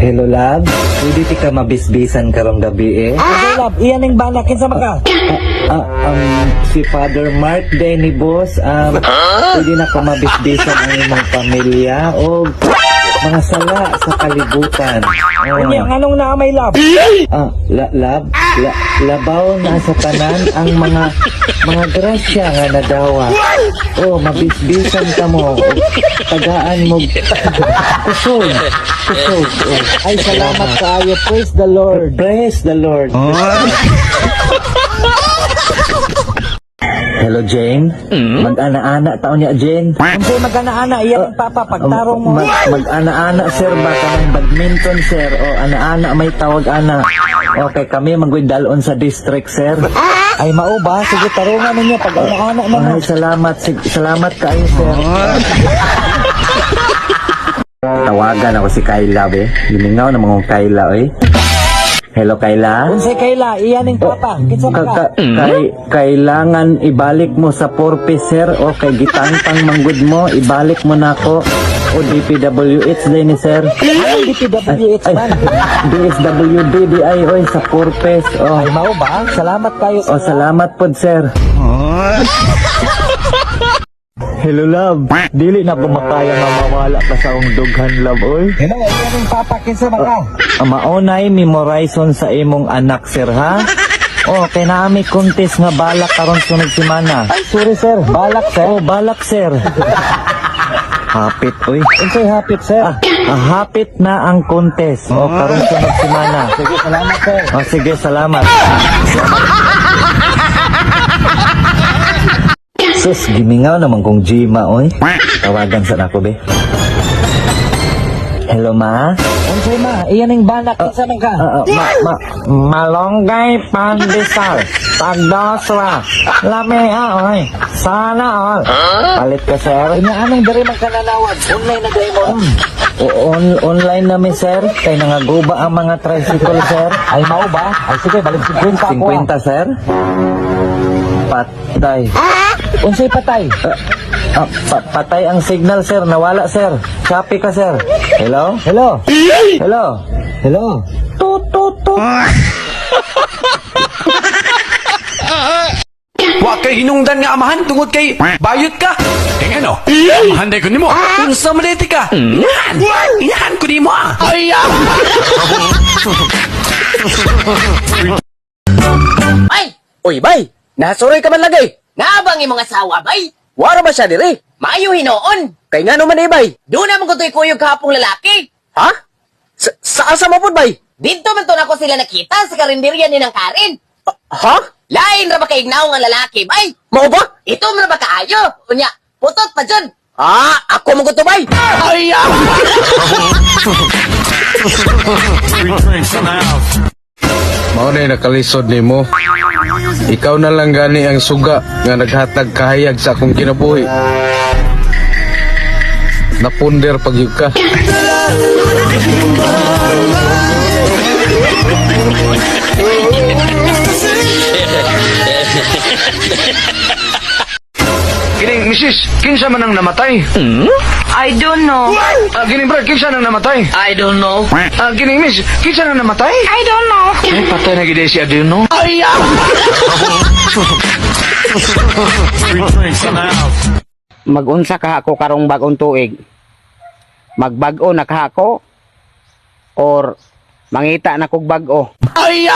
Hello, love. Pwede ti ka mabisbisan karong gabi eh? Okay, love. Iyan ang bana. Kinsa man ka? Si Father Mark day ni boss, pwede na ka mabisbisan ang imong pamilya o mga sala sa kalibutan. Oh. Unya, nganong naa may love? Love, labaw na sa tanan ang mga grasya nga nadawa. Oh, mabisbisan ka mo. O, tagaan mo. Kusog. Kusog. Oh. Ay, salamat kaayo. Praise the Lord. Praise the Lord. Hello, Jane. Mag-ana-ana taon niya, Jane. Unsay magana-ana, iyan ang papa. Pagtarong mo. Mag-ana-ana, sir, ba? Kanang badminton, sir. O, ana-ana, may tawag ana. Okay, kami magwidalon sa district, sir. Ay, mao ba? Sige, tarungan ninyo. Pag ana-ana na mo. Ay, salamat. Salamat kayo, sir. Tawagan ako si Kayla, be. Gimingaw na mga Kayla, oy. Hello, Kayla. Unsay Kayla, iyan ang papa. Kinsa man ka? Kailangan ibalik mo sa purpose, sir. O kay gitangtang manggod mo, ibalik mo na ako. O DPWH din ni sir. Ay, DPWH Ay, man. DSWD di ay oy sa purpose. O, Ay, mao ba? Salamat kayo. o salamat pod, sir. Hello, love. Dili na ko makaya nga mawala pa sa akong dughan, love, oy. Hello, iyan ang papa. Kinsa man ka? Maunay memorizon sa imong anak, sir, ha? Oh, kay naami contest nga balak karon sunod semana. Ay, sorry, sir. Balak, sir. Oh, balak, sir. Hapit, oy. Unsay hapit, sir? Hapit na ang contest. Oh, karon sunod semana. Sige, salamat, sir. Oh, sige, salamat. Sus, gimingaw naman kong Gima, oy. Tawagan sa nako, be. Hello, ma? Unsay ma? Iyan ang bana. Kinsa man ka? Malonggay pandesal. Pagdosra. Lamea, oy. Sana all. Palit ka, sir. Unya, anong diri man ka nanawag? Online na dahil mo. Online na mi, sir. Kay nangaguba ang mga tricycle, sir. Ay, mao ba? Ay, sige, balik 50 ako. 50, sir. Patay. Unsay patay? Patay ang signal, sir. Nawala, sir. Copy ka, sir. Hello? Hello? Hello? Hello? Tut, tut, tut. Wa kay hinungdan nga amahan tungod kay bayot ka. Kay ano? Amahan day ko nimo. Unsa man dito ka? Inahan. Inahan ko nimo ah. Ay. Ay! Uy, bay! Nasuroy ka man lagay! Naabang imong asawa, bay! Wara ba siya diri? Maayo hinoon! Kay ngano man eh, bay? Doon naman ko to'y kuyog kahapong lalaki! Ha? Sa asa mo pud, bay? Dito man to nako sila nakita sa karinderya ni ng Karin! Ha? Lain ra ba kay ignaw nga lalaki, bay? Mao ba? Ito man ra ba kaayo? Unya, putot pa dyan! Ah, ako man ko to, bay! Ay, ah! Mao na nakalisod nimo. Ikaw na lang gani ang suga nga naghatag kahayag sa akong kinabuhi. Napunder pag yun ka. Kining misis, kinsa man ang namatay? I don't know. Kining brad, kinsa nang namatay? I don't know. Kining miss, kinsa nang namatay? I don't know. Ay, patay na gid si Adino. Ay. Magunsa ka ako karong bagong tuig, magbag-o na ka ako or mangita na kog bag-o? Ay.